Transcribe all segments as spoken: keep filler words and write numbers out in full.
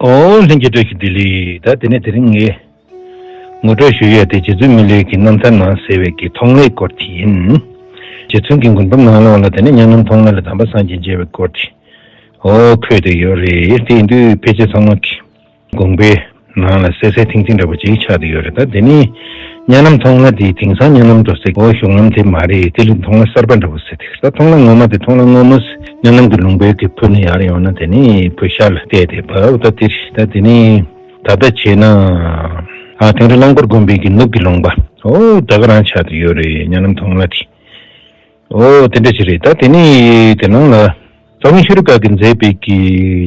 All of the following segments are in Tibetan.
ཨོ་ལྷན་རྒྱས་བཀྲ་ཤིས་བདེ་ལེགས། ད་དེ་ནས་དེ་རིང་ངས་ངོ་སྤྲོད་ཞུ་ཡས་དེ་རྗེ་བཙུན་མི་ལའི་གི་རྣམ་ཐར་ནང་གསལ་བའི་གི་མཐོང་ལས་སྐོར་དེ་ཡིན། རྗེ་བཙུན་གྱི་མགོན་པོ་ནང་ལོགས་ལ་དེ་ནས་གཉའ་ནམ་མཐོང་ལས་ལ་དམ་པ་སངས་རྒྱས་མཇལ་བའི་སྐོར་དེ་ཨོ་འཁོད་དེ་ཡོད་རེད། དེ་ཡིན་དུས་ཕལ་ཆེར་ཚང་མ་གི་དགོངས་པའི་ནང་ལ་གསལ་གསལ་ཐིང་ཐིང་འདྲ་པོ་ཅིག་ཆགས་བསྡད་ཡོད་རེད། ད་དེ་ནི་གཉའ་ནམ་མཐོང་ལ་དེ་དེང་སང་གཉའ་ནམ་འགྲོ་སའི་གོ་གཞུང་ལམ་དེ་མ་རེད། དེ་ལས་མཐོང་ལ་གསར་པ་འདྲ་པོ་ཟེར་དེ། ད་མཐོང་ལ་ངོ་མ་དེ་མཐོང་ལ་སྔོན་མོ་གཉའ་ནམ་གྱི་ལུང་པའི་གི་ཕུ་ནས་ཡར་ཡོང་ན་དེ་ནི་བོད་ཤར་ལ་བལྟས་ཏེ་བབས། ད་དེ་ད་དེ་ནི་ད་ལྟ་བྱས་ན་ཨ་དེང་རབས་རླངས་འཁོར་དགོན་པའི་གི་ནུབ་ཀྱི་ལུང་པ་ཨོ་ད་ག་རང་ཆགས་བསྡད་ཡོད་རེད། གཉའ་ནམ་མཐོང་ལ་དེ། ཨོ་དེ་འདྲ་ཞིག་རེད། ད་དེ་ནི་དེ་ནང་ལ་རྩ་བའི་ཤེས་རབ་བཀའ་གིས་མཛད་པའི་གི་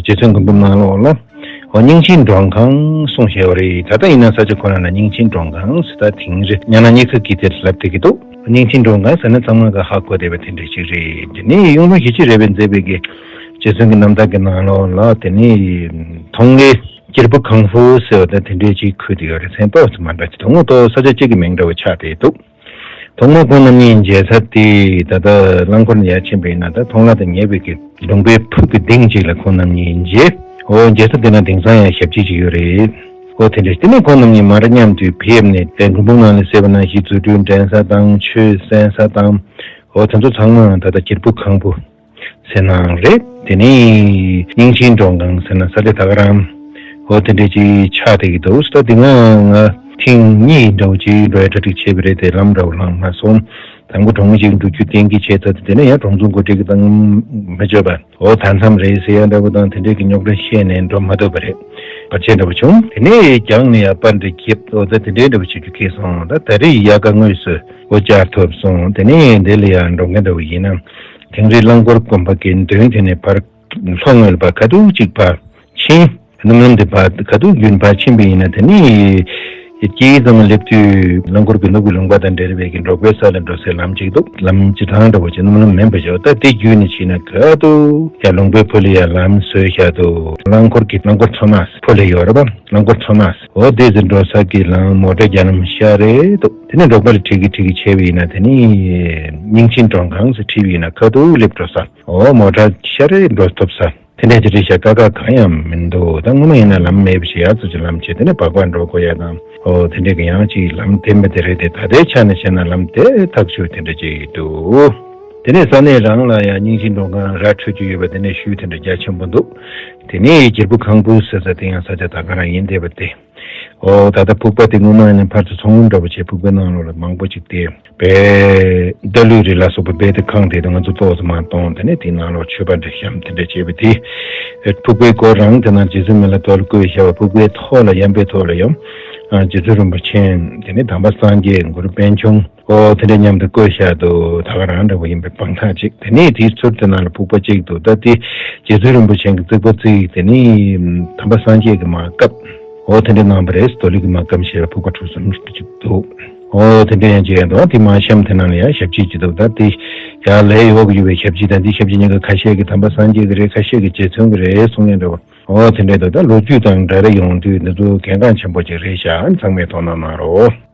རྗེ་བཙུན་མགོན་པོ་ནང་ལོགས་ལ་ཨོ་སྙིང་ཆེན་མགྲོན་ཁང་གསུངས་བཞག་པ་རེད། ད་ལྟ་ཡིན་ན་ས་ཆ་ཁོ་ན་ལ་སྙིང་ཆེན་མགྲོན་ཁང་ཟེར། ད་དེང་རེ་ཉ་ན་ཉི་ཁ་གི་དེར་ལབ་བསྡད་ཀྱི་འདུག་སྙིང་ཆེན་མགྲོན་ཁང་ཟེར་ན་ཚང་མ་ག་ཧ་གོ་བསྡད་པ་དེ་འདྲ་ཞིག་རེད། དེ་ནི་གཡུང་དྲུང་ཞི་བྱེད་རས་པས་མཛད་པའི་གི་རྗེ་བཙུན་གྱི་རྣམ་ཐར་གྱི་ནང་ལོགས་ལ་དེ་ནི་མཐོང་ལས་སྐྱེར་པོ་ཁང་བུ་ཟེར་བ་ད་དེ་འདྲའི་ཅིག་འཁོད་དེ་ཡོད་རེད། མཚན་དཔེ་མ་འདྲ་ཅིག་འདུག་ངོ་ཏོ་ས་ཆ་གཅིག་གི་མིང་འདྲ་བོ་ཆགས་བསྡད་འདུག་ཐོག་མར་ཁོང་རྣམ་གཉིས་མཇལ་ས་དེ་ད་ལྟ་རླངས་འཁོར་ནས་ཡར་ཕྱིན་པ་ཡིན་ན་ད་མཐོང་ལ་དང་ཉེ་བའི་གི་ལུང་པའི་ཕུག་གི་སྟེང་ཅིག་ལ་ཁོང་རྣམ་གཉིས་མཇལ། འོ་མཇལ་ས་དེ་ན་དེང་སང་ཡང་ཞབས་ཕྱི་ཅིག་ཡོད་རེད། འོ་དེ་འདྲ་དེ་ནས་ཁོང་རྣམ་གཉིས་མར་མཉམ་དུ་ཕེབས་ནས་དེ་མགོན་པོ་ནང་ལ་གསལ་བ་ནང་བཞིན་རྫུ་འཕྲུལ་འགྲན་ས་དང་ཆོས་གསན་ས་དང་འོ་དེ་ཚོ་ཚང་མ་ད་ལྟ་སྐྱེར་པོ་ཁང་བུ་ཟེར་ནའང་རེད། དེ་ནས་སྙིང་ཆེན་མགྲོན་ཁང་ཟེར་ན་ས་ཆ་ད་ག་རང་འོ་དེ་འདྲ་ཅིག་ཆགས་བསྡད་ཀྱི་འདུག་ད་དེ་སྔ་ང་ཐེངས་གཉིས་འདྲ་བོ་ཅིག་འགྲོ་ཡ་གྲ་སྒྲིག་བྱས་པ་རེད་དེ་ལམ་འདྲ་བོ་ལངས་མ་སོང་། དང་པོ་གྲོང་མི་ཅིག་འགྲོ་རྒྱུ་གཏན་འཁེལ་བྱས་ཚར་དེ་དེ་ནས་ཡང་གྲོང་ཚོ་འགོ་ཁྲིད་ཀྱི་དང་མི་བརྗོད་པ་འོ་ད་མཚམས་རེད་ཟེར་ཡ་འདྲ་བོ་དང་དེ་འདྲའི་གི་རྙོག་དྲ་བཤད་ནས་འགྲོ་མ་ཐུབ་པ་རེད། བར་ཆད་འདྲ་བོ་བྱུང་། དེ་ནས་རྒྱང་ནས་ཡར་པར་འདྲ་བརྒྱབ་འོ་ད་དེ་འདྲའི་འདྲ་བོ་བྱེད་རྒྱུ་ཁེལ་སོང་། ད་ད་རེས་ཡལ་ག་དངོས་སུ་འོ་བཅར་ཐུབ་སོང་། དེ་ནས་འདི་ལ་ཡང་འགྲོ་མཁན་འདྲ་བོ་ཡིན་ན་དེང་རིང་རླངས་འཁོར་དགོན་པ་གི་མདུན་དེ་ནས་ཕར་ལྷོ་ངོས་ལ་ཕར་ཁ་ཐུག་ཅིག་ཕར་ཕྱིན། སྣུམ་ལམ་དེ་ཕར་ཁ་ཐུག་བརྒྱུད་ཕར་ཕྱིན་པ་ཡིན་ན་དེ་ནི་སྐྱེས་ཙམ་སླེབས་དུས་རླངས་འཁོར་གྱི་ནུབ་ཀྱི་ལུང་པ་དང་འབྲེལ་བའི་གི་འབྲོག་པའི་ས་ལ་འགྲོ་སའི་ལམ་ཅིག་འདུག་ལམ་སྤྱི་དང་འདྲ་བོ་ཅིག་སྣུམ་ལམ་མིན་པ་ཞིག་ད་དེ་བརྒྱུད་ནས་ཕྱིན་ན་ཁ་ཐུག་ཡ་ལུང་པའི་ཕུ་ལ་ཡ་ལམ་བཟོས་བཞག་འདུག་རླངས་འཁོར་གྱི་རླངས་འཁོར་ཚོ་ནག་ཕུ་ལ་ཡོད་རེད་པ། རླངས་འཁོར་ཚོ་ནག་འོ་དེ་ཚོ་འགྲོ་ས་གི་ལམ་མོ་ཊ་རྒྱ་ལམ་ཤར་རེད་འདུག་དེ་ནས་འབྲོག་པ་ལ་ཁྲིད་ཀྱི་ཁྲིད་ཀྱི་བྱས་པ་ཡིན་ན་དེ་ནི་སྙིང་ཆེན་མགྲོན་ཁང་ཟེར་བྲིས་པ་ཡིན་ན་ཁ་ཐུག་སླེབས་འགྲོ་ས། འོ་མོ་ཊ་ཤར་རེ་འགྲོ་ཐུབ་ས་དེ་འདྲ་ཅིག་རེད་ཤག་དཀའ་ཁག་གང་ཡང་མི་འདུག་ད་སྔོན་མ་ཡིན་ན་ལམ་མེད་པ་ཞིག་ཡར་ཚུར་ཅིག་ལམ་བྱས་དེ་ནས་སྦག་སྦག་འགྲོ་དགོས་ཡ་དང་འོ་དེ་འདྲ་གི་ཡང་ཅིག་ལམ་དེ་མི་དེ་རེད་དེ། ད་ལྟའི་ཆ་ནས་བཤད་ན་ལམ་དེ་ཐག་ཆོད་དེ་འདྲ་ཅིག་འདུག་དེ་ནས་ས་གནས་རང་ལ་ཡང་སྙིང་ཆེན་མགྲོན་ཁང་ར་འཕྲོད་རྒྱུ་ཡོད་པ་དེ་ནས་ཤུལ་དེ་འདྲ་རྒྱ་ཆེན་པོ་འདུག་དེ་ནས་སྐྱེར་པོ་ཁང་བུ་ཟེར་ས་དེ་ཡང་ས་ཆ་ད་ག་རང་ཡིན་བསྡད་པ་དེ། ཨོ་ད་ལྟ་ཕུག་པ་དེ་སྔོན་མ་ཡིན་ན་ཕར་ཚུར་ཚོང་ལམ་འདྲ་པོ་བྱས་ཕུག་པའི་ནང་ལོགས་ལ་མང་པོ་ཅིག་བསྡད་པས། རྟ་ལུད་རིགས་ལ་སོགས་པ་རྦད་དེ་ཁེངས་བསྡད་དུས་ང་ཚོ་ཏོག་ཙམ་མར་གཏོང་། དེ་ནས་དེའི་ནང་ལོགས་མཆོད་པ་འདྲ་བཤམས་དེ་འདྲ་བྱས་པ་དེ། ཕུག་པའི་སྐོར་རང་དེ་ན་རྗེ་བཙུན་མི་ལ་རྡོ་ལ་བརྐོས་བཞག་པ། ཕུག་པའི་ཐོག་ལ་གཡམ་པའི་ཐོག་ལ་ཡང་རྗེ་བཙུན་རིན་པོ་ཆེ་དེ་ནས་དམ་པ་སངས་རྒྱས་གུ་རུ་པཎ་ཆེན་ཨོ་དེ་འདྲ་མཉམ་དུ་བརྐོས་བཞག་འདུག་ད་ག་རང་འདྲ་བོ་ཡིན་པའི་དཔང་རྟགས་ཅིག་དེ་ནས་དེའི་ཚུར་དེ་ནང་ལ་ཕུག་པ་གཅིག་འདུག་ད་དེ་རྗེ་བཙུན་རིན་པོ་ཆེ་གི་རྩིག་པ་རྩིག་དེ་ནི་དམ་པ་སངས་རྒྱས་ཀྱི་མར་བཀབ། ཨོ་དེ་འདྲ་གནང་བ་རེད། རྡོ་ལེབ་ཀྱི་མར་བཀབ་བྱས་པའི་ཕུག་པ་དྲུག་གསུམ་ཅིག་འདུག་ཨོ་དེ་འདྲ་ཡང་བྱས་འདུག་དེ་མར་བཤམས་དེ་ནང་ལ་ཡང་ཞབས་རྗེས་ཅིག་འདུག་ད་དེ་ཡར་ལས་འོག་གི་ཡོད་པའི་ཞབས་རྗེས་དང་དེ་ཞབས་རྗེས་གཉིས་ཀ་ཁ་ཤས་ཀྱིས་དམ་པ་སངས་རྒྱས་ཀྱི་རེད། ཁ་ཤས་ཀྱིས་རྗེ་བཙུན་གྱི་རེད་གསུང་མཁན་འདྲ་བོ། ཨོ་དེ་འདྲ་འདུག་ད་ལོ་རྒྱུས་དང་འདྲ་རེ་ཡོང་དུས་འདི་ཚོ་གལ་འགངས་ཆེན་པོ་ཅིག་རེད་ཤག་ཚང་མས་དོ་སྣང་གནང་རོགས།